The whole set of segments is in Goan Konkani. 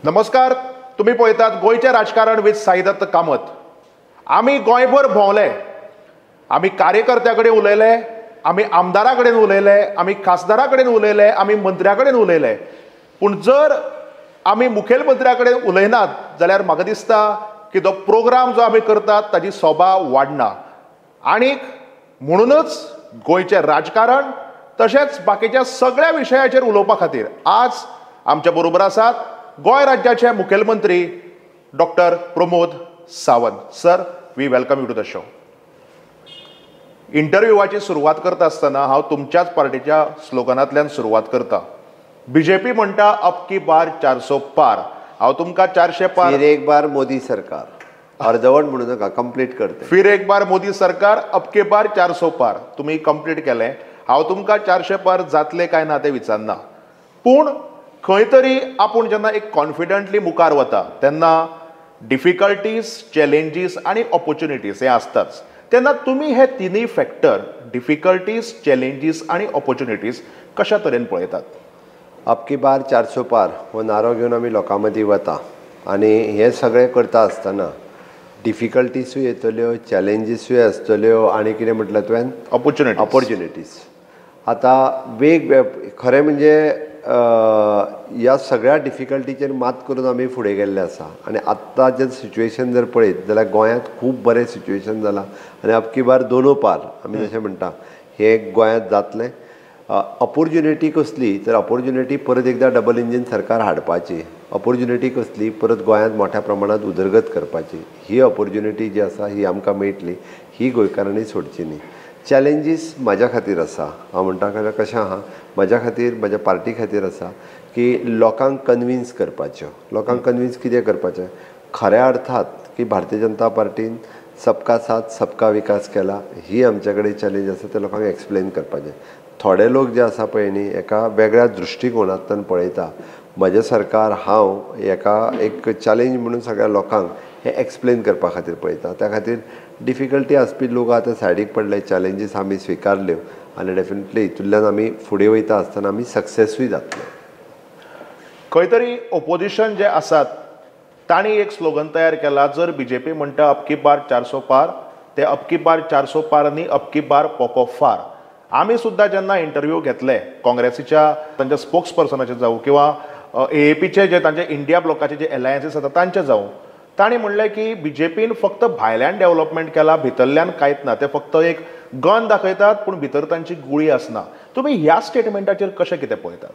नमस्कार, तुम्ही पळयतात गोंयचें राजकारण विथ साईदत्त कामत. आमी गोंयभर भोंवले, आमी कार्यकर्त्या कडेन उलयले, आमी आमदारा कडेन उलयले, आमी खासदारा कडेन उलयले, आमी मंत्र्या कडेन उलयले. पूण जर आमी मुखेलमंत्र्या कडेन उलयनात जाल्यार म्हाका दिसता की तो प्रोग्राम जो आमी करतात ताजी सोबा वाडना. आनीक म्हणूनच गोंयचें राजकारण तशेंच बाकीच्या सगळ्या विशयाचेर उलोवपा खातीर आज आमच्या बरोबर आसात गोंय राज्याचे मुखेलमंत्री doctor Pramod Sawant. Sir, we welcome you to the show. इंटरव्यूवाची सुरवात करता आसतना हांव तुमच्याच पार्टीच्या स्लोगनांतल्यान सुरवात करता. बीजेपी म्हणटा अब की बार 400 पार. हांव तुमकां 400 पार, फिर एक बार मोदी सरकार, अर्धवट म्हणू नका, कंप्लीट करते. फिर एक बार मोदी सरकार, अब की बार 400 पार तुमी कंप्लीट केलें. हांव तुमकां 400 पार जातले काय ना तें विचारना, पूण खंय तरी आपूण जेन्ना एक कॉन्फिडंटली मुखार वता तेन्ना डिफिकल्टीज, चॅलेंजीस आनी ऑपोर्च्युनिटीज हे आसताच. तेन्ना तुमी हे तिनूय फॅक्टर, डिफिकल्टीज, चॅलेंजीस आनी ऑपोर्च्युनिटीज कशा तरेन पळयतात? अब की बार 400 पार हो नारो घेवन आमी लोकां मदीं वता आनी हें सगळें करता आसतना डिफिकल्टीसूय येतल्यो, चॅलेंजीसूय आसतल्यो आनी कितें म्हटलें तुवें, ऑपोर्च्युनिटीज. ऑपोर्च्युनिटीज. आतां वेग खरें म्हणजे ह्या सगळ्या डिफिकल्टीचेर मात करून आमी फुडें गेल्ले आसा आनी आत्तां जें सिच्युएशन जर पळयत जाल्यार गोंयांत खूब बरें सिच्युएशन जालां आनी अब की बार दोनो पार आमी जशें म्हणटा हें गोंयांत जातलें. ऑपोर्च्युनिटी कसली तर ऑपोर्च्युनिटी परत एकदां डबल इंजीन सरकार हाडपाची, ऑपोर्च्युनिटी कसली परत गोंयांत मोठ्या प्रमाणांत उदरगत करपाची, ही ऑपोर्च्युनिटी जी आसा ही आमकां मेळटली, ही गोंयकारांनी सोडची न्ही. चॅलेंजीस म्हाज्या खातीर आसा, हांव म्हणटा कशें आहा, म्हाज्या खातीर, म्हाज्या पार्टी खातीर आसा की लोकांक कन्विन्स करपाच्यो. लोकांक कन्विन्स कितें करपाचें, खऱ्या अर्थात की भारतीय जनता पार्टीन सबका साथ सबका विकास केला, ही आमचे कडेन चॅलेंज आसा, ते लोकांक एक्सप्लेन करपाचें. थोडे लोक जे आसा पळय न्ही एका वेगळ्या दृश्टिकोणांतल्यान पळयता. म्हजें सरकार, हांव एका एक चॅलेंज म्हणून सगळ्या लोकांक हें एक्सप्लेन करपा खातीर पळयता. त्या खातीर डिफिकल्टी आसपी लोक आतां सायडीक पडले, चॅलेंजीस आमी स्विकारल्यो आनी डेफिनेटली हितूंतल्यान आमी फुडें वयता आसतना आमी सक्सेसूय जातले. खंय तरी ओपोजिशन जे आसात तांणी एक स्लोगन तयार केला, जर बीजेपी म्हणटा अब की बार 400 पार, ते अब की बार 400 पार न्ही, अब की बार पोको फार. आमी सुद्दां जेन्ना इंटरव्यू घेतले काँग्रेसीच्या तांच्या स्पोक्स पर्सनाचे जावं किंवा एएपीचे जे तांचे इंडिया ब्लॉकाचे जे एलायन्सीस आसा तांचे जावं, तांणी म्हणलें की बीजेपीन फक्त भायल्यान डेव्हलपमेंट केला, भितरल्यान कांयच ना. ते फक्त एक गन दाखयतात पूण भितर तांची गुळी आसना. तुमी ह्या स्टेटमेंटाचेर कशें कितें पळयतात?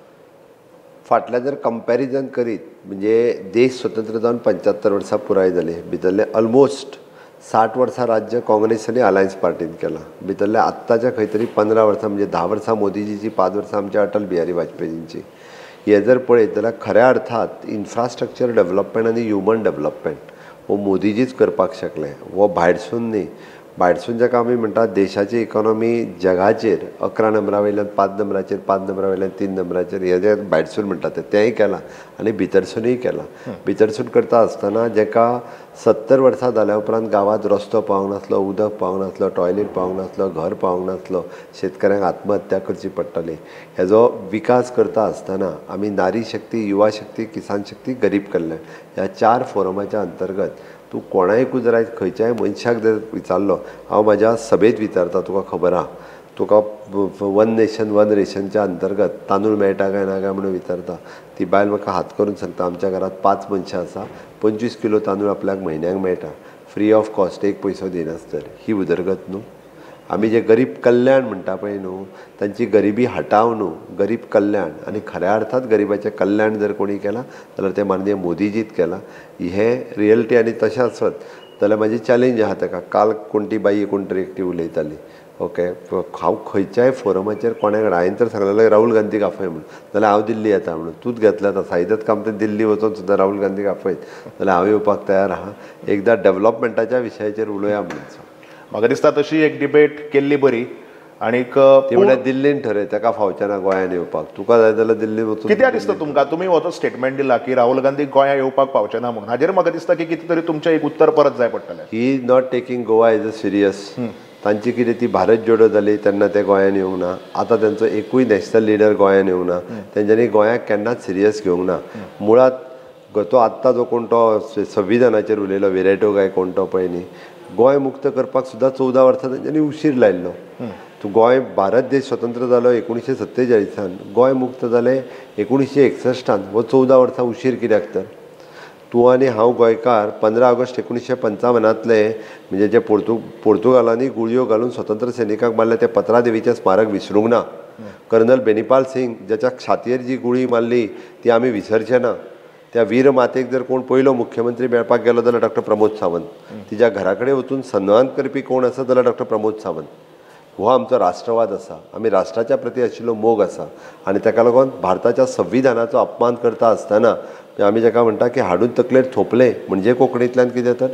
फाटल्यान जर कंपॅरिजन करीत म्हणजे देश स्वतंत्र जावन 75 वर्सां पुराय जाली, भितरले ऑलमोस्ट 60 वर्सां राज्य काँग्रेस आनी अलायन्स पार्टीन केलां, भितरले आत्ताच्या खंय तरी 15 वर्सां म्हणजे 10 वर्सां मोदीजीची, 5 वर्सां आमच्या अटल बिहारी वाजपेयींची. हे जर पळयत जाल्यार खऱ्या अर्थात इन्फ्रास्ट्रक्चर डेव्हलपमेंट आनी ह्युमन डेव्हलपमेंट हो मोदीजीच करपाक शकले, हो भायरसून न्ही. भायरसून जाका आमी म्हणटा देशाची इकॉनॉमी जगाचेर 11 नंबरा वयल्यान 5 नंबराचेर, 5 नंबरा वयल्यान 3 नंबराचेर, हें जें भायरसून म्हणटा तें तेंय केलां आनी भितरसुनूय केलां. भितरसून करता आसतना जेका 70 वर्सां जाल्या उपरांत गांवांत रस्तो पावंक नासलो, उदक पावंक नासलो, टॉयलेट पावंक नासलो, घर पावंक नासलो, शेतकऱ्यांक आत्महत्या करची पडटाली, हेजो विकास करता आसतना आमी नारी शक्ती, युवा शक्ती, किसान शक्ती, गरीब कल्याण ह्या 4 फोरमाच्या अंतर्गत तूं कोणायकूय जर आयज खंयच्याय मनशाक जर विचारलो, हांव म्हाज्या सभेंत विचारता, तुका खबर आहा, तुका वन नेशन वन रेशनच्या अंतर्गत तांदूळ मेळटा काय ना काय म्हणून विचारता, ती बायल म्हाका हात करून सांगता आमच्या घरांत 5 मनशां आसा, 25 किलो तांदूळ आपल्याक म्हयन्याक मेळटा, फ्री ऑफ कॉस्ट, एक पयसो दिनासतर. ही उदरगत न्हू. आमी जे गरीब कल्याण म्हणटा पळय न्हू, तांची गरिबी हटाव न्हू, गरीब कल्याण. आनी खऱ्या अर्थात गरिबाचें कल्याण जर कोणी केलां जाल्यार तें माननीय मोदीजीत केलां. हें रियलिटी. आनी तशें आसत जाल्यार म्हाजी चॅलेंज आहा ताका. काल कोण ती बाई कोण तरी एकटी उलयताली, ओके, हांव खंयच्याय फोरमाचेर कोणा कडेन हांवें तर सांगलेलें राहुल गांधीक आफय म्हणून, जाल्यार हांव दिल्ली येता म्हणून, तूंच घेतल्या आतां साईदत्त कामत दिल्ली वचोन सुद्दां राहुल गांधीक आफयत जाल्यार हांव येवपाक तयार आहा. एकदां डेव्हलपमेंटाच्या विशयाचेर उलोवया म्हणून. म्हाका दिसता तशी एक डिबेट केल्ली बरी. आनीक ती म्हणल्यार दिल्लीन ठरय, ताका फावचें ना गोंयांत येवपाक, तुका जाय जाल्यार दिल्ली वचून. कित्याक दिसता तुमकां, तुमी हो जो स्टेटमेंट दिला की राहुल गांधी गोंया येवपाक पावचे ना म्हणून, हाजेर म्हाका दिसता की कितें तरी तुमचें एक उत्तर परत जाय पडटलें. He is not taking Goa as a serious. तांची कितें ती भारत जोडो जाली तेन्ना ते गोंयांत येवंक ना, आतां तेंचो एकूय नॅशनल लिडर गोंयांत येवंक ना, तेंच्यांनी गोंयाक केन्नाच सिरियस घेवंक ना. मुळांत तो आत्तां जो कोण तो संविधानाचेर उलयलो विरेटो काय कोण तो पळय न्ही, गोंय मुक्त करपाक सुद्दां 14 वर्सां तेंच्यांनी उशीर लायिल्लो. तूं गोंय भारत देश स्वतंत्र जालो 1947, गोंय मुक्त जालें 1961, हो 14 वर्सां उशीर कित्याक तर? तूं आनी हांव गोंयकार 15 ऑगस्ट 1955 म्हणजे जे पोर्तुगालांनी गुळयो घालून स्वतंत्र सैनिकांक मारले ते पत्रादेवीचें स्मारक विसरूंक ना. कर्नल बेनीपाल सिंग ज्याच्या छातयेर जी गुळी मारली ती आमी विसरचे ना. त्या वीर मातेक जर कोण पयलो मुख्यमंत्री मेळपाक गेलो जाल्यार डॉक्टर प्रमोद सावंत, तिच्या घरा कडेन वचून सन्मान करपी कोण आसा जाल्यार डॉक्टर प्रमोद सावंत. हो आमचो राष्ट्रवाद आसा, आमी राष्ट्राच्या प्रती आशिल्लो मोग आसा आनी ताका लागून भारताच्या संविधानाचो अपमान करता आसतना आमी जाका म्हणटा की हाडून तकलेर थोपले म्हणजे कोंकणींतल्यान कितें तर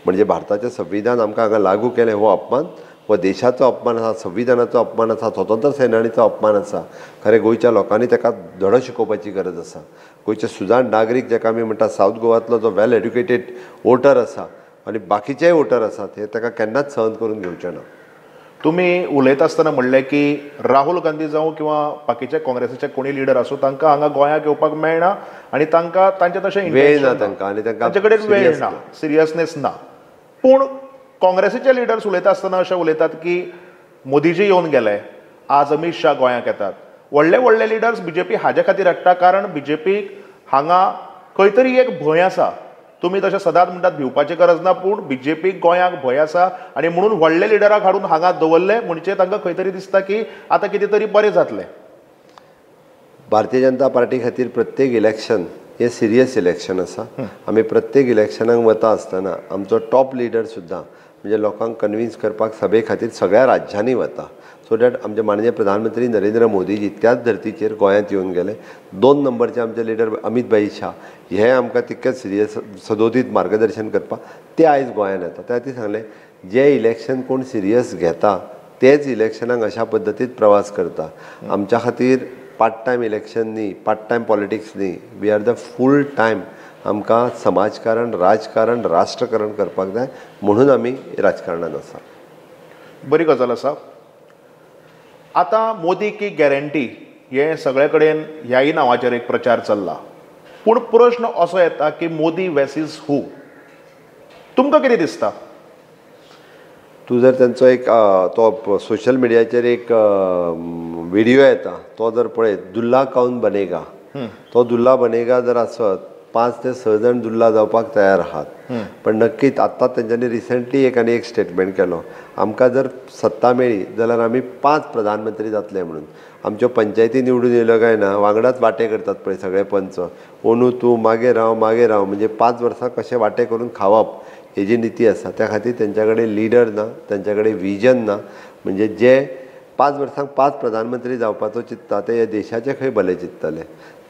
म्हणजे भारताचें संविधान आमकां हांगा लागू केलें हो अपमान, हो देशाचो अपमान आसा, संविधानाचो अपमान आसा, स्वतंत्र सेनानीचो अपमान आसा. खरें गोंयच्या लोकांनी ताका धडो शिकोवपाची गरज आसा. गोंयचे सुजाण नागरीक जाका आमी म्हणटा सावथ गोवांतलो जो वेल एड्युकेटेड वोटर आसा आनी बाकीचेय वोटर आसात हे ताका केन्नाच सहन करून घेवचे ना. तुमी उलयता आसतना म्हणलें की राहुल गांधी जावं किंवा बाकीचे काँग्रेसीचे कोणी लिडर आसूं तांकां हांगा गोंयाक येवपाक मेळना आनी तांकां तांचे तशें वेळ ना, तांकां आनी तांचे कडेन वेळ ना, सिरियसनेस ना. पूण काँग्रेसीचे लिडर्स उलयता आसतना अशें उलयतात की मोदीजी येवन गेले, आज अमीत शाह गोंयाक येतात. व्हडले व्हडले लिडर्स बीजेपी हाजे खातीर हाडटा कारण बीजेपीक हांगा खंय तरी एक भंय आसा. तुमी तशें सदांच म्हणटात भिवपाची गरज ना, पूण बीजेपीक गोंयाक भंय आसा आनी म्हणून व्हडले लिडराक हाडून हांगा दवरले म्हणजे तांकां खंय तरी दिसता की आतां कितें तरी बरें जातलें. भारतीय जनता पार्टी खातीर प्रत्येक इलेक्शन हें सिरियस इलेक्शन आसा. आमी प्रत्येक इलेक्शनाक वता आसतना आमचो टॉप लिडर सुद्दां म्हणजे लोकांक कन्विन्स करपाक सभे खातीर सगळ्या राज्यांनी वता, सो that आमचे माननीय प्रधानमंत्री नरेंद्र मोदीजी त्याच धर्तीचेर गोंयांत येवन गेले. 2 नंबरचे आमचे लिडर अमीत भाई शाह हे आमकां तितकेच सिरियस सदोदीत मार्गदर्शन करपाक ते आयज गोंयांत येता. त्या खातीर सांगलें जे इलेक्शन कोण सिरियस घेता तेच इलेक्शनाक अशा पद्दतीन प्रवास करता. आमच्या खातीर पार्ट टायम इलेक्शन न्ही, पार्ट टायम पॉलिटिक्स न्ही, we are the full time. आमकां समाजकारण, राजकारण, राष्ट्रकारण करपाक जाय म्हणून आमी राजकारणान आसा. बरी गजाल आसा. आतां मोदी की गॅरंटी हे सगळे कडेन ह्याय नांवाचेर एक प्रचार चल्ला, पूण प्रश्न असो येता की मोदी वेसीस हू? तुमकां कितें दिसता? तूं जर तेंचो एक तो सोशल मिडियाचेर एक व्हिडियो येता तो जर पळयत, दुल्हा कौन बनेगा, तो दुल्हा बनेगा जर आसत 5 ते 6 जाण दुल्हा जावपाक तयार आहात. पण नक्कीच आत्तां तेंच्यांनी रिसंटली एक आनी एक स्टेटमेंट केलो, आमकां जर सत्ता मेळ्ळी जाल्यार आमी 5 प्रधानमंत्री जातले म्हणून. आमच्यो पंचायती निवडून येयल्यो काय ना वांगडाच वांटे करतात पळय सगळे पंच, ओनू तूं मागीर हांव मागीर हांव, म्हणजे 5 वर्सां कशें वांटे करून खावप ही जी निती आसा त्या खातीर तेंच्या कडेन लिडर ना, तेंच्या कडेन विजन ना. म्हणजे जे 5 वर्सांक 5 प्रधानमंत्री जावपाचो चिंत्ता ते ह्या देशाचें खंय भलें चिंत्तले.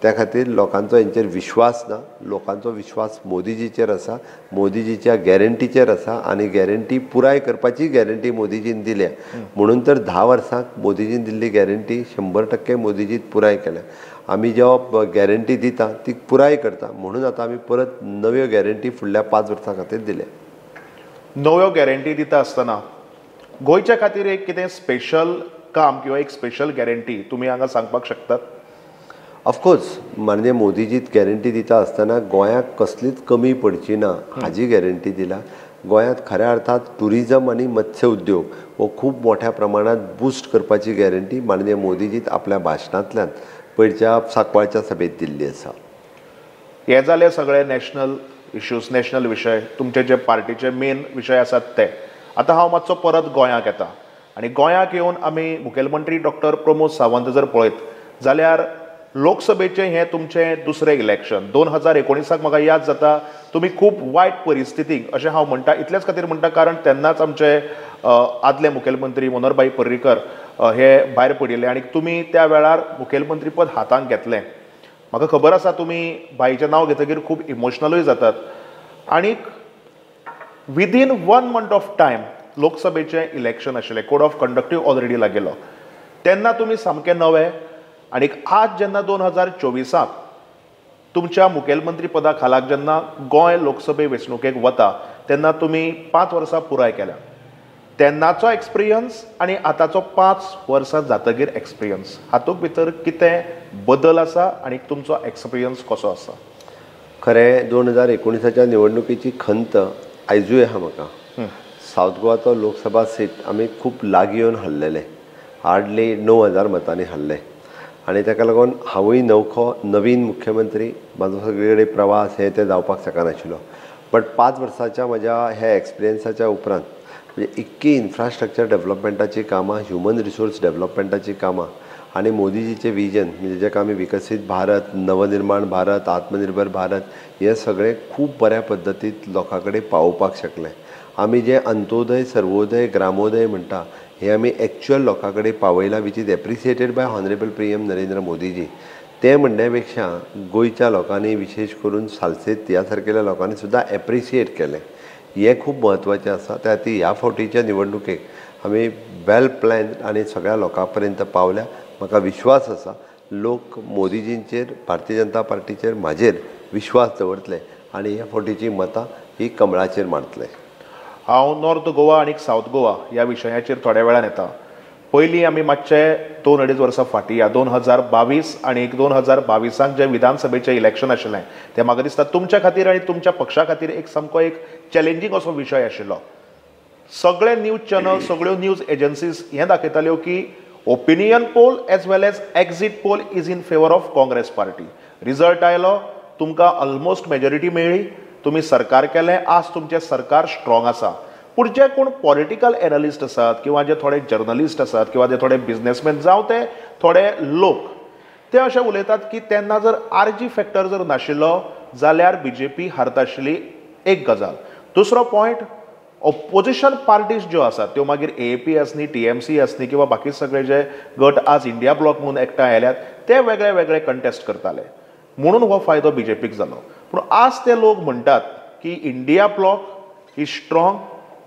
त्या खातीर लोकांचो हेंचेर विश्वास ना. लोकांचो विश्वास मोदीजीचेर आसा, मोदीजीच्या गॅरंटीचेर आसा आनी गॅरंटी पुराय करपाची गॅरंटी मोदीजीन दिल्या म्हणून तर 10 वर्सांक मोदीजीन दिल्ली गॅरंटी 100% मोदीजीन पुराय केल्या. आमी जेव्हा गॅरंटी दिता ती पुराय करता म्हणून आतां आमी परत नव्यो गॅरंटी फुडल्या 5 वर्सां खातीर दिल्या. नव्यो गॅरंटी दिता आसतना गोंयच्या खातीर एक कितें स्पेशल काम किंवा एक स्पेशल गॅरंटी तुमी हांगा सांगपाक शकतात? ऑफकोर्स माननीय मोदीजी गॅरंटी दिता आसतना गोंयाक कसलीच कमी पडची ना हाजी गॅरंटी दिला. गोंयांत खऱ्या अर्थात ट्युरिजम आनी मत्स्य उद्योग हो खूब मोठ्या प्रमाणात बूस्ट करपाची गॅरंटी माननीय मोदीजीत आपल्या भाशणांतल्यान पयरच्या सांकवाळच्या सभेंत दिल्ली आसा. हे जाले सगळे नॅशनल इश्यूज, नॅशनल विशय, तुमचे जे पार्टीचे मेन विशय आसात ते. आतां हांव मातसो परत गोंयाक येता आनी गोंयाक येवन आमी मुखेलमंत्री डॉक्टर प्रमोद सावंत जर पळयत जाल्यार लोकसभेचें हें तुमचें दुसरें इलेक्शन 2019 म्हाका याद जाता तुमी खूब वायट परिस्थितीक, अशें हांव म्हणटा इतलेच खातीर म्हणटा कारण तेन्नाच आमचे आदले मुखेलमंत्री मनोहरभाई पर्रीकर हे भायर पडिल्ले आनी तुमी त्या वेळार मुखेलमंत्रीपद हातांत घेतलें. म्हाका खबर आसा तुमी भाईचें नांव घेतकीर खूब इमोशनलूय जातात आनीक विदीन 1 मंथ ऑफ टायम लोकसभेचें इलेक्शन आशिल्लें, कोड ऑफ कंडक्टूय ऑलरेडी लागिल्लो, तेन्ना तुमी सामके नवे आनी आज जेन्ना 2024 तुमच्या मुखेलमंत्री पदा खालाक जेन्ना गोंय लोकसभे वेंचणुकेक वता तेन्ना तुमी 5 वर्सां पुराय केल्या. तेन्नाचो एक्सपिरियन्स आनी आतांचो 5 वर्सां जातकीर एक्सपिरियन्स हातूंत भितर कितें बदल आसा आनी तुमचो एक्सपिरियन्स कसो आसा? खरें 2019च्या निवडणुकीची खंत आयजूय आहा म्हाका. सावथ गोवाचो लोकसभा सीट आमी खूब लागीं येवन हरलेले, हार्डली 9,000 मतांनी हरले आनी ताका लागून हांवूय नवखो नवीन मुख्यमंत्री, म्हाजो सगळे कडेन प्रवास हे ते जावपाक शकनाशिल्लो. बट 5 वर्साच्या म्हज्या ह्या एक्सपिरियन्साच्या उपरांत म्हणजे इतकी इन्फ्रास्ट्रक्चर डेवलपमेंटाची कामां, ह्युमन रिसोर्स डेवलपमेंटाची कामां आनी मोदीजीचें विजन म्हणजे जेका आमी विकसीत भारत, नवनिर्माण भारत, आत्मनिर्भर भारत हें सगळें खूब बऱ्या पद्दतीन लोकां कडेन पावोवपाक शकले. आमी जें अंत्योदय, सर्वोदय, ग्रामोदय म्हणटा हें आमी एक्चुअल लोकां कडेन पावयलां, which is appreciated by honourable PM Narendra Modiji. तें म्हणण्या पेक्षा गोंयच्या लोकांनी विशेश करून सालसेत ह्या सारकेल्या लोकांनी सुद्दां एप्रिशिएट केलें, हें खूब म्हत्वाचें आसा. त्या खातीर ह्या फावटीच्या निवडणुकेक आमी वेल प्लॅन आनी सगळ्या लोकां पर्यंत पावल्या. म्हाका विश्वास आसा लोक मोदीजींचेर, भारतीय जनता पार्टीचेर, म्हाजेर विश्वास दवरतले आनी ह्या फावटीची मतां ही कमळाचेर मारतले. हांव नॉर्थ गोवा आनी सावथ गोवा ह्या विशयाचेर थोड्या वेळान येता. पयलीं आमी मातशे 2-2.5 वर्सां फाटीं या 2022 आनी 2022 जें विधानसभेचें इलेक्शन आशिल्लें तें म्हाका दिसता तुमच्या खातीर आनी तुमच्या पक्षा खातीर एक सामको एक चॅलेंजींग असो विशय आशिल्लो. सगळे न्यूज चॅनल, सगळ्यो न्यूज एजन्सीज हें दाखयताल्यो की opinion poll as well as exit poll is in favour of Congress party. Result आयलो, तुमकां ऑलमोस्ट मेजॉरिटी मेळ्ळी, तुमी सरकार केलें, आज तुमचें सरकार स्ट्रॉंग आसा. पूण जे कोण पॉलिटिकल एनालिस्ट आसात किंवा जे थोडे जर्नलिस्ट आसात किंवा जे थोडे बिजनेसमॅन जावं ते थोडे लोक ते अशें उलयतात की तेन्ना जर आरजी फॅक्टर जर नाशिल्लो जाल्यार बीजेपी हारता आशिल्ली. एक गजाल. दुसरो पॉयंट, ऑपोजिशन पार्टीज ज्यो आसात त्यो मागीर एएपी आसनी, टीएमसी आसनी किंवा बाकी सगळे जे गट आज इंडिया ब्लॉक म्हणून एकठांय आयल्यात ते वेगळे वेगळे कंटेस्ट करताले, म्हणून हो फायदो बीजेपीक जालो. पूण आज ते लोक म्हणटात की इंडिया ब्लॉक is strong,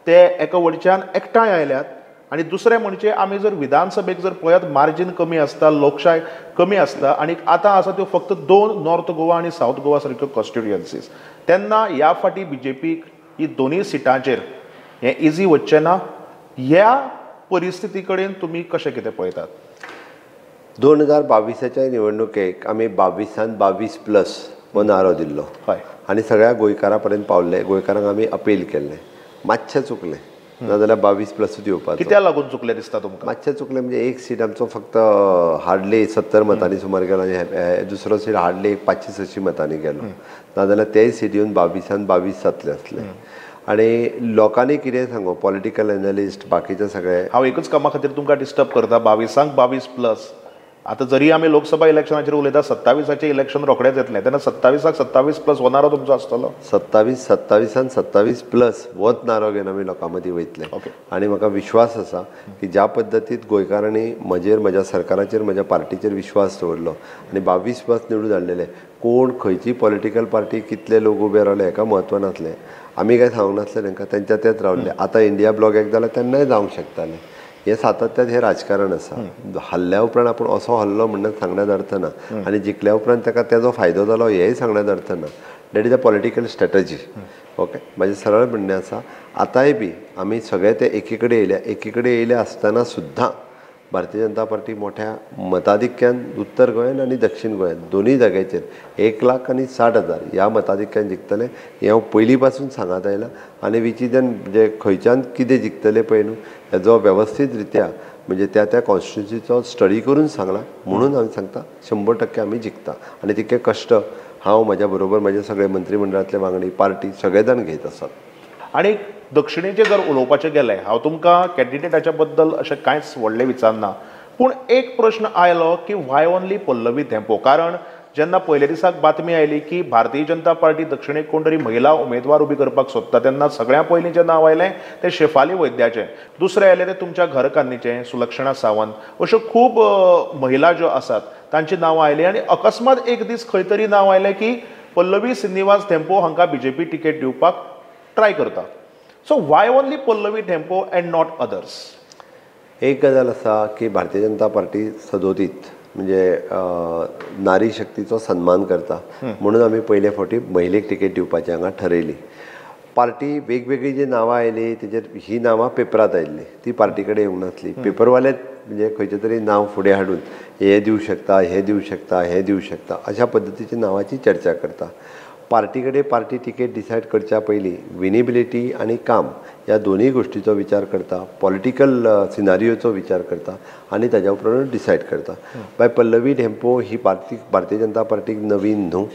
ते एका वटच्यान एकठांय आयल्यात. आनी दुसरें म्हणजे आमी जर विधानसभेक जर पळयत मार्जीन कमी आसता, लोकशाय कमी आसता आनी आतां आसा त्यो फक्त 2 नॉर्थ गोवा आनी सावथ गोवा सारक्यो कॉन्स्टिट्युएन्सीज. तेन्ना ह्या फाटी बीजेपीक ही दोनूय सिटांचेर हें इजी वचचें ना. ह्या परिस्थिती कडेन तुमी कशें कितें पळयतात? 2022च्या निवडणुकेक आमी 22 22 प्लस हो नारो दिल्लो. हय. आनी सगळ्या गोंयकारां पर्यंत पावल्ले, गोंयकारांक आमी अपील केल्लें. मातशें चुकलें, नाजाल्यार 22 प्लसूच येवपाचो. कित्याक लागून चुकलें दिसता तुमकां? मातशें चुकलें म्हणजे एक सीट आमचो फक्त हार्डली 70 मतांनी सुमार गेलो आनी दुसरो सीट हार्डली एक 500-600 मतांनी गेलो, नाजाल्यार तेय सीट येवन 22 22 जातले आसले. आनी लोकांनी कितें सांगू, पॉलिटिकल एनालिस्ट बाकीचे सगळे. हांव एकूच कामा खातीर तुमकां डिस्टर्ब करता, 22 22 प्लस. आतां जरी आमी लोकसभा इलेक्शनाचेर उलयता, 27 इलेक्शन रोखडेंच येतलें, तेन्ना 27 27 प्लस हो नारो तुमचो आसतलो. 27 27 27 प्लस होच नारो घेवन आमी लोकां मदीं वयतले. आनी म्हाका विश्वास आसा की ज्या पद्दतीन गोंयकारांनी म्हजेर, म्हज्या सरकाराचेर, म्हज्या पार्टीचेर विश्वास दवरलो आनी 22 प्लस निवडून हाडलेले, कोण खंयची पॉलिटिकल पार्टी कितले लोक उबे रावले हेका म्हत्व नासलें. आमी कांय सांगूंक नासलें तांकां, तेंच्या तेच रावले. आतां इंडिया ब्लॉक एक जाल्यार तेन्नाय जावंक शकतालें. हें सातत्यान हें राजकारण आसा. हल्ल्या उपरांत आपूण असो हल्लो म्हणून सांगण्यात अर्थ ना आनी जिखल्या उपरांत ताका तेजो फायदो जालो हेंय सांगण्यात अर्थ ना. That is a political strategy. Okay, म्हाजें सरळ म्हणणें आसा, आतांय बी आमी सगळे ते एकी कडेन येयल्या, एकी कडेन येयले आसतना सुद्दां भारतीय जनता पार्टी मोठ्या मताधिक्यान उत्तर गोंयान आनी दक्षीण गोंयांत दोनूय जाग्याचेर 1,60,000 ह्या मताधिक्यान जिखतले हें हांव पयलीं पासून सांगत आयलां. आनी which is an म्हणजे खंयच्यान कितें जिखतले पळय न्हू हेजो वेवस्थीत रित्या म्हणजे त्या त्या कॉन्स्टिट्युन्सीचो स्टडी करून सांगला, म्हणून हांव सांगता 100% आमी जिखता. आनी तितके कश्ट हांव, म्हज्या बरोबर म्हजे सगळे मंत्रीमंडळांतले वांगडी, पार्टी सगळे जाण घेत आसात. आनी दक्षिणेचें जर उलोवपाचें गेलें, हांव तुमकां कॅन्डिडेटाच्या बद्दल अशें कांयच व्हडलें विचारना, पूण एक प्रश्न आयलो की व्हाय ओनली पल्लवी धेंपो? कारण जेन्ना पयले दिसाक बातमी आयली की भारतीय जनता पार्टी दक्षिणेक कोण तरी महिला उमेदवार उबी करपाक सोदता, तेन्ना सगळ्यां पयलीं जें नांव आयलें तें शेफाली वैद्याचें, दुसरें आयलें तें तुमच्या घरकान्नीचें सुलक्षणा सावंत, अश्यो खूब महिला ज्यो आसात तांचीं नांवां आयलीं. आनी अकस्मात एक दीस खंय तरी नांव आयलें की पल्लवी श्रीनिवास धेंपो हांकां बीजेपी तिकेट दिवपाक ट्राय करता. So why only Pallavi Dempo and not others? एक गजाल आसा की भारतीय जनता पार्टी सदोदीत म्हणजे नारी शक्तीचो सन्मान करता, म्हणून आमी पयले फावटी महिलेक तिकेट दिवपाचें हांगा ठरयली. पार्टी वेगवेगळी जी नांवां आयली तेजेर ही नांवां पेपरांत आयिल्ली, ती पार्टी कडेन येवंक नासली. पेपरवाले म्हणजे खंयचें तरी नांव फुडें हाडून हें दिवं शकता, हें दिवं शकता, हें दिवं शकता अशा पद्दतीच्या नांवाची चर्चा करता. पार्टी कडेन पार्टी तिकेट डिसायड करच्या पयलीं विनेबिलिटी आनी काम ह्या दोनूय गोश्टीचो विचार करता, पॉलिटिकल सिनारियोचो विचार करता आनी ताज्या उपरांत डिसायड करता. बाय पल्लवी धेंपो ही भारतीय जनता पार्टीक नवीन न्हू.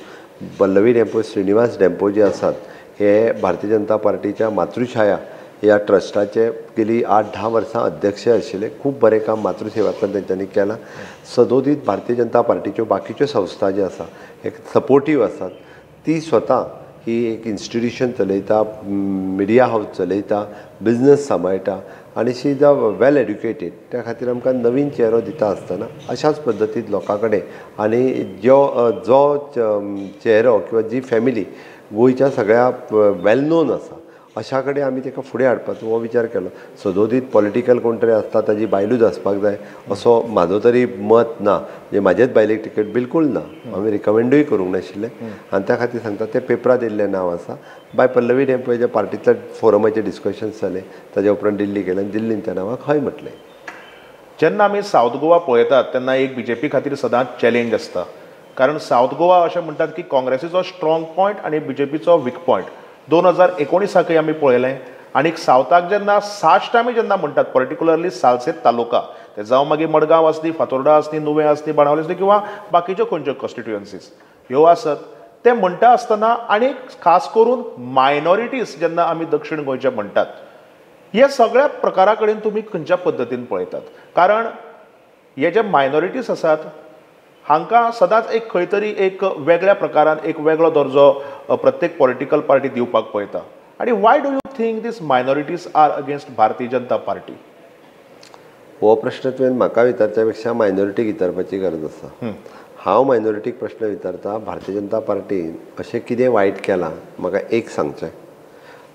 पल्लवी धेंपो, श्रीनिवास धेंपो जे आसात हे भारतीय जनता पार्टीच्या मातृछाया ह्या ट्रस्टाचे गेली 8-10 वर्सां अध्यक्ष आशिल्ले. खूब बरें काम मातृसेवांतल्यान तेंच्यांनी केलां. सदोदीत भारतीय जनता पार्टीच्यो बाकीच्यो संस्था ज्यो आसा एक सपोर्टीव आसात. ती स्वता ही एक इन्स्टिट्यूशन चलयता, मिडिया हावज चलयता, बिजनस सांबाळटा आनी she is a well educated. त्या खातीर आमकां नवीन चेहरो दिता आसतना अशाच पद्दतीन लोकां कडेन आनी जो चेहरो किंवा जी फॅमिली गोंयच्या सगळ्या वेल नोन आसा अशा कडेन आमी ताका फुडें हाडपाचो हो विचार केलो. सदोदीत पॉलिटिकल कोण तरी आसता ताजी बायलूच आसपाक जाय असो म्हाजो तरी मत ना. म्हणजे म्हाजेच बायलेक तिकेट बिलकूल ना, आमी रिकमेंडूय करूंक नाशिल्लें आनी त्या खातीर सांगता तें पेपरार येयल्लें नांव आसा. बाय पल्लवी धेंपो हेच्या पार्टींतल्या फोरमाचेर डिस्कशन्स जालें, ताज्या उपरांत दिल्ली गेलें आनी दिल्लीन त्या नांवाक हय म्हटलें. जेन्ना आमी सावथ गोवा पळयतात तेन्ना एक बीजेपी खातीर सदांच चॅलेंज आसता, कारण सावथ गोवा अशें म्हणटात की काँग्रेसीचो स्ट्रॉंग पॉयंट आनी बीजेपीचो वीक पॉयंट. 2019 आमी पळयलें आनी सावथाक जेन्ना साश्ट आमी जेन्ना म्हणटात पर्टिक्युलरली सालसेत तालुका, ते जावं मागीर मडगांव आसली, फातोर्डा आसली, नुवें आसली, बाणावली आसली किंवा बाकीच्यो खंयच्यो कॉन्स्टिट्युएन्सीज ह्यो आसत, ते म्हणटा आसतना आनी खास करून मायनॉरिटीज जेन्ना आमी दक्षिण गोंयचे म्हणटात, हे सगळ्या प्रकारा कडेन तुमी खंयच्या पद्दतीन पळयतात? कारण हे जे मायनॉरिटीज आसात हांकां सदांच एक खंय तरी एक वेगळ्या प्रकारान एक वेगळो दर्जो प्रत्येक पॉलिटिकल पार्टी दिवपाक पळयता. आनी why do you think these minorities are against Bharatiya Janata Party? हो प्रश्न तुवें म्हाका विचारच्या पेक्षा मायनॉरिटीक विचारपाची गरज आसा. हांव मायनॉरिटीक प्रश्न विचारता, भारतीय जनता पार्टीन अशें कितें वायट केलां म्हाका एक सांगचें.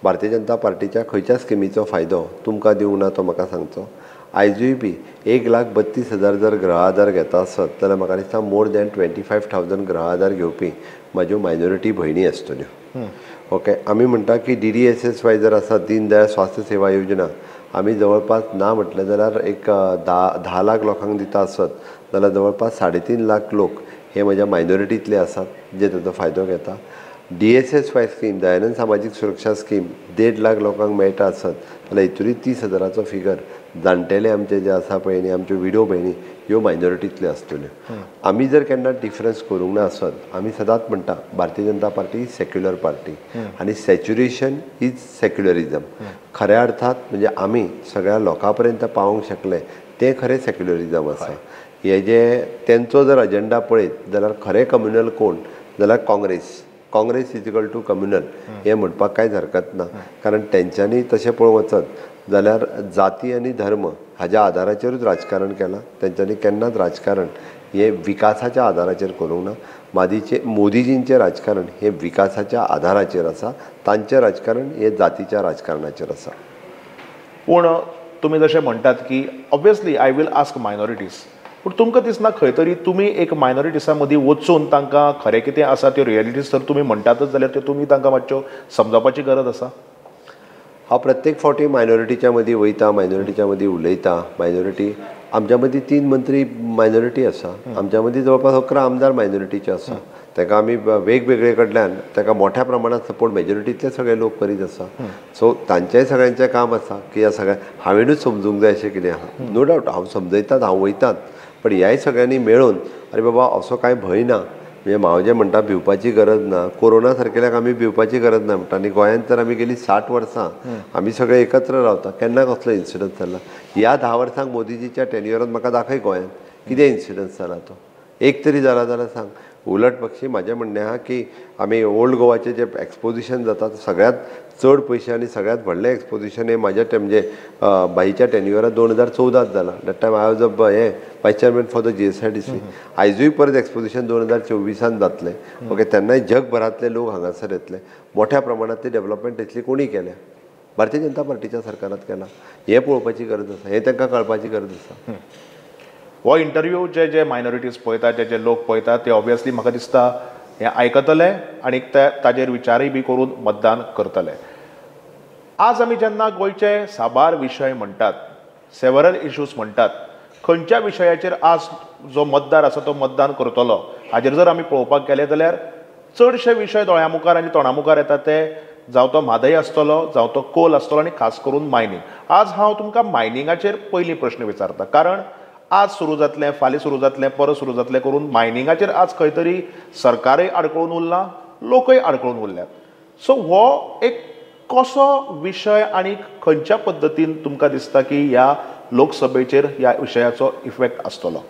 भारतीय जनता पार्टीच्या खंयच्या स्किमीचो फायदो तुमकां दिवंक ना तो म्हाका सांगचो. आयजूय बी 1,32,000 जर गृह आधार घेता आसत जाल्यार म्हाका दिसता मोर दॅन 25,000 गृह आधार घेवपी म्हाज्यो मायनॉरिटी भयणी आसतल्यो. ओके, आमी म्हणटा की DDSSY जर आसा, दीन दयाळ स्वास्थ्य सेवा योजना, आमी जवळपास ना म्हटलें जाल्यार एक 10 लाख लोकांक दिता आसत जाल्यार जवळपास 3.5 लाख लोक हे म्हज्या मायनॉरिटींतले आसात जे ताचो फायदो घेता. DSSY scheme, Dayanand सामाजीक सुरक्षा स्कीम 1.5 लाख लोकांक मेळटा आसत जाल्यार हितूनय 30,000चो फिगर जाणटेले आमचे जे आसा पळय न्ही, आमच्यो विडो भयणी ह्यो मायनॉरिटींतल्यो आसतल्यो. आमी जर केन्ना डिफरन्स करूंक ना आसत, आमी सदांच म्हणटा Bharatiya Janata Party is secular party आनी सॅच्युरेशन is secularism. खऱ्या अर्थात म्हणजे आमी सगळ्या लोकां पर्यंत पावोंक शकले तें खरें सेक्युलरिजम आसा. हे जे तेंचो जर अजेंडा पळयत जाल्यार खरें कम्युनल कोण जाल्यार Congress. Congress is equal to communal हें म्हणपाक कांयच हरकत ना, कारण तेंच्यांनी तशें पळोवंक वचत जाल्यार जाती आनी धर्म हाज्या आदाराचेरूच राजकारण केलां. तेंच्यांनी केन्नाच राजकारण हें विकासाच्या आदाराचेर करूंक ना. मोदीजींचें राजकारण हें विकासाच्या आदाराचेर आसा, तांचें राजकारण हें जातीच्या राजकारणाचेर आसा. पूण तुमी जशें म्हणटात की obviously I will ask minorities, पूण तुमकां दिसना खंय तरी तुमी एक मायनॉरिटीसां मदीं वचून तांकां खरें कितें आसा त्यो रियलिटीज तर तुमी म्हणटातच जाल्यार त्यो तुमी तांकां मातश्यो समजावपाची गरज आसा? हांव प्रत्येक फावटी मायनॉरिटीच्या मदीं वयता, मायनॉरिटीच्या मदीं उलयता. मायनॉरिटी आमच्या मदीं 3 मंत्री मायनॉरिटी आसा, आमच्या मदीं जवळपास 11 आमदार मायनॉरिटीचे आसा. ताका आमी वेगवेगळे कडल्यान ताका मोठ्या प्रमाणात सपोर्ट मेजॉरिटींतले सगळे लोक करीत आसा. सो तांचेंय सगळ्यांचें काम आसा की ह्या सगळ्या हांवेनूच समजूंक जाय अशें कितें आहा. नो डावट हांव समजयतात, हांव वयतात, पण ह्याय सगळ्यांनी मेळून अरे बाबा असो कांय भंय ना, म्हणजे हांव जें म्हणटा भिवपाची गरज ना. कोरोना सारकेल्याक आमी भिवपाची गरज ना म्हणटा. आनी गोंयांत तर आमी गेली 60 वर्सां आमी सगळे एकत्र रावता, केन्ना कसलो इन्सिडंट जाला. ह्या 10 वर्सांक मोदीजीच्या टेन्युअरान म्हाका दाखय गोंयांत कितें इन्सिडंट जाला, तो एक तरी जाला जाल्यार सांग. उलट पक्षी म्हाजें म्हणणें आहा की आमी ओल्ड गोवाचें जें एक्सपोजिशन जाता सगळ्यांत चड पयशे आनी सगळ्यांत व्हडलें एक्सपोजिशन हें म्हाज्या म्हणजे भाईच्या टेन्युअरात 2014 जालां. That time I was a हें vice chairman for the GSIDC. आयजूय परत एक्सपोजिशन 2024 जातलें. ओके, तेन्नाय जगभरांतले लोक हांगासर येतले. मोठ्या प्रमाणांतली डेवलपमेंट इतली कोणी केल्या, भारतीय जनता पार्टीच्या सरकारांत केला. हें पळोवपाची गरज आसा, हें तांकां कळपाची गरज आसा. हो इंटरव्यू जे जे मायनॉरिटीज पळयतात, जे जे लोक पळयतात ते ऑब्वियसली म्हाका दिसता हें आयकतले आनी ताजेर विचारूय बी करून मतदान करतले. आज आमी जेन्ना गोंयचे साबार विशय म्हणटात, सेवरल इश्यूज म्हणटात, खंयच्या विशयाचेर आज जो मतदार आसा तो मतदान करतलो हाजेर जर आमी पळोवपाक गेले जाल्यार चडशे विशय दोळ्या मुखार आनी तोंडा मुखार येता ते जावं तो म्हादय आसतलो, जावं तो कोल आसतलो आनी खास करून मायनींग. आज हांव तुमकां मायनिंगाचेर पयलीं प्रश्न विचारता, कारण आज सुरू जातलें, फाल्यां सुरू जातलें, परत सुरू जातलें करून मायनिंगाचेर आज खंय तरी सरकारय आडकळून उरलां, लोकय आडकळून उरल्यात. सो हो एक कसो विशय आनी खंयच्या पद्दतीन तुमकां दिसता की ह्या लोकसभेचेर ह्या विशयाचो इफेक्ट आसतलो?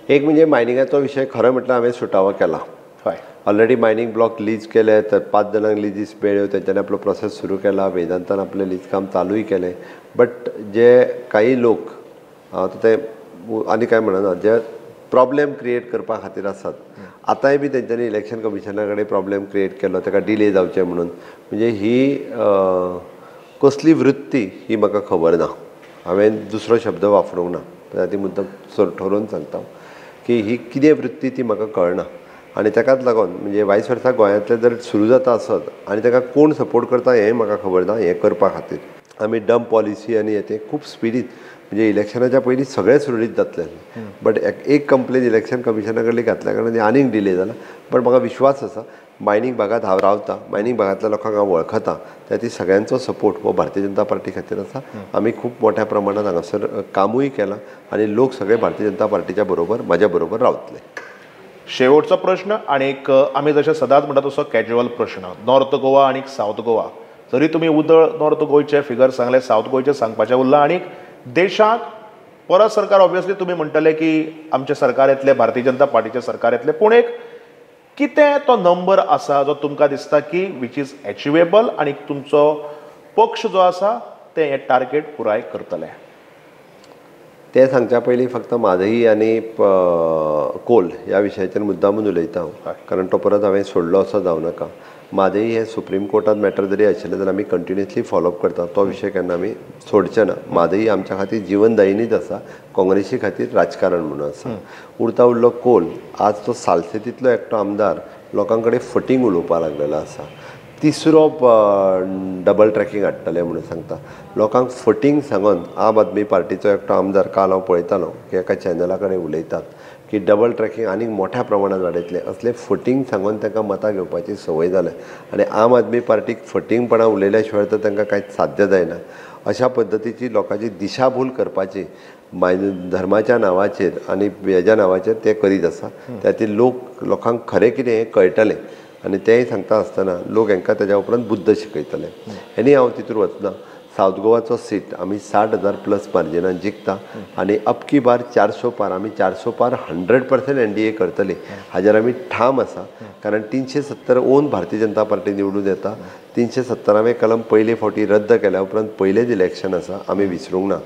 एक म्हणजे मायनिंगाचो विशय खरें म्हटल्यार हांवें सुटावो केला. हय, ऑलरेडी मायनींग ब्लॉक लीज केले, तर 5 जाणांक लिजीस मेळ्ळ्यो, तेंच्यांनी आपलो प्रोसेस सुरू केला, वेदांतान आपलें लीज काम चालूय केलें. बट जे काही लोक हांव आतां ते आनी कांय म्हणना, जे प्रॉब्लेम क्रिएट करपा खातीर आसात, आतांय बी तेंच्यांनी इलेक्शन कमिशना कडेन प्रॉब्लेम क्रिएट केलो ताका डिले जावचें म्हणून. म्हणजे ही कसली वृत्ती ही म्हाका खबर ना, हांवें दुसरो शब्द वापरूंक ना, ती मुद्दम ठरोवन सांगता की ही कितें वृत्ती ती म्हाका कळना. आनी ताकाच लागून म्हणजे वायस वर्सा गोंयांतलें जर सुरू जाता आसत आनी ताका कोण सपोर्ट करता हें म्हाका खबर ना. हें करपा खातीर आमी डंप पॉलिसी आनी हें तें खूब स्पिडीन म्हणजे इलेक्शनाच्या पयलीं सगळें सुरळीत जातलें. बट एक कंप्लेन इलेक्शन कमिशना कडली घातल्या कारणान आनीक डिले जाला. बट म्हाका विश्वास आसा, मायनींग भागांत हांव रावता, मायनींग भागांतल्या लोकांक हांव वळखता, त्या खातीर सगळ्यांचो सपोर्ट हो भारतीय जनता पार्टी खातीर आसा. आमी खूब मोठ्या प्रमाणांत हांगासर कामूय केलां आनी लोक सगळे भारतीय जनता पार्टीच्या बरोबर म्हाज्या बरोबर रावतले. शेवटचो प्रश्न आनी एक आमी जशें सदांच म्हणटा तसो कॅज्युअल प्रश्न, नॉर्थ गोवा आनी सावथ गोवा. जरी तुमी उदळ नॉर्थ गोंयचे फिगर सांगले, सावथ गोंयचे सांगपाचें उरलां आनी देशाक परत सरकार ऑब्वियसली तुमी म्हणटले की आमचें सरकार येतलें, भारतीय जनता पार्टीचें सरकार येतलें, पूण एक कितें तो नंबर आसा जो तुमकां दिसता की which is achievable आनी तुमचो पक्ष जो आसा तें हें टार्गेट पुराय करतले? तें सांगच्या पयलीं फक्त म्हादई आनी कोल ह्या विशयाचेर मुद्दामून उलयता हांव, कारण तो परत हांवें सोडलो असो जावं नाका. म्हादई हें सुप्रीम कोर्टांत मॅटर जरी आशिल्लें जाल्यार आमी कंटिन्युअसली फॉलोअप करता, तो विशय केन्ना आमी सोडचे ना. म्हादई आमच्या खातीर जिवनदायिनीच आसा, काँग्रेसी खातीर राजकारण म्हणून आसा. उरता उरलो कोल, आज तो सालसेतींतलो एकटो आमदार लोकां कडेन फटींग उलोवपाक लागलेलो आसा. तिसरो डबल ट्रॅकिंग हाडटले म्हणून सांगता, लोकांक फटींग सांगून. आम आदमी पार्टीचो एकटो आमदार काल हांव पळयतालो की एका चॅनला कडेन उलयतात की डबल ट्रॅकिंग आनीक मोठ्या प्रमाणात वाडयतले, असले फटींग सांगून तांकां मतां घेवपाची संवय जाल्या. आनी आम आदमी पार्टीक फटींगपणां उलयल्या शिवाय तर तांकां कांयच साध्य जायना. अशा पद्दतीची लोकांची दिशाभूल करपाची धर्माच्या नांवाचेर आनी हेज्या नांवाचेर ते करीत आसा. त्या खातीर लोक लोकांक खरें कितें हें कळटलें आनी तेंय सांगता आसतना लोक हांकां तेज्या उपरांत बुद्द शिकयतले. आनी हांव तितूर वचना. सावथ गोवाचो सीट आमी 60,000 प्लस मार्जिनान जिखता आनी अबकी बार 400 पार, आमी 400 पार 100% NDA करतली हाजेर आमी ठाम आसा. कारण 370 ओन भारतीय जनता पार्टी निवडून येता. 370वें कलम पयले फावटी रद्द केल्या उपरांत पयलेंच इलेक्शन आसा, आमी विसरूंक ना.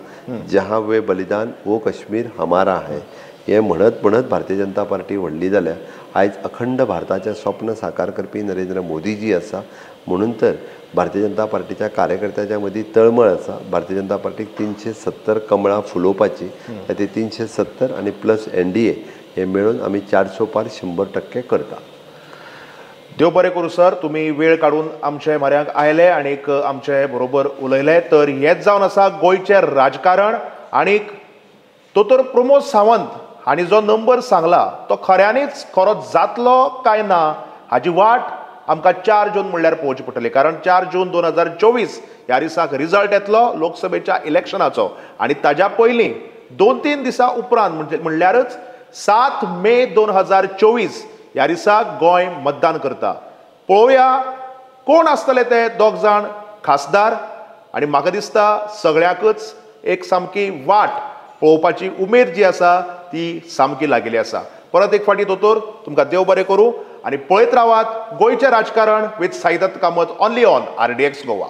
जहाँ वे बलिदान वो कश्मीर हमारा है हें म्हणत म्हणत भारतीय जनता पार्टी व्हडली जाल्या. आयज अखंड भारताचें स्वप्न साकार करपी नरेंद्र मोदीजी आसा, म्हणून तर भारतीय जनता पार्टीच्या कार्यकर्त्याच्या मदीं तळमळ आसा. भारतीय जनता पार्टीक 370 कमळां फुलोवपाची, ते 370 आनी प्लस NDA हे मेळून आमी 400 पार 100% करता. देव बरें करूं सर, तुमी वेळ काडून आमचे म्हऱ्यांक आयले आनीक आमचे बरोबर उलयले. तर हेंच जावन आसा गोंयचें राजकारण. आनीक दोतोर प्रमोद सावंत हांणी जो नंबर सांगला तो खऱ्यांनीच खरो जातलो काय ना हाजी वाट आमकां 4 जून म्हणल्यार पळोवची पडटली. कारण 4 जून 2024 ह्या दिसाक रिजल्ट येतलो लोकसभेच्या इलेक्शनाचो आनी ताज्या पयलीं 2-3 दिसां उपरांत म्हणल्यारच 7 मे 2024 ह्या दिसाक गोंय मतदान करता. पळोवया कोण आसतले ते दोग जाण खासदार आनी म्हाका दिसता सगळ्यांकच एक सामकी वाट पळोवपाची उमेद जी आसा ती सामकी लागिल्ली आसा. परत एक फावटी दोतोर तुमकां देव बरें करूं आनी पळयत रावात गोंयचें राजकारण with Saidatt Kamat only on RDX Goa.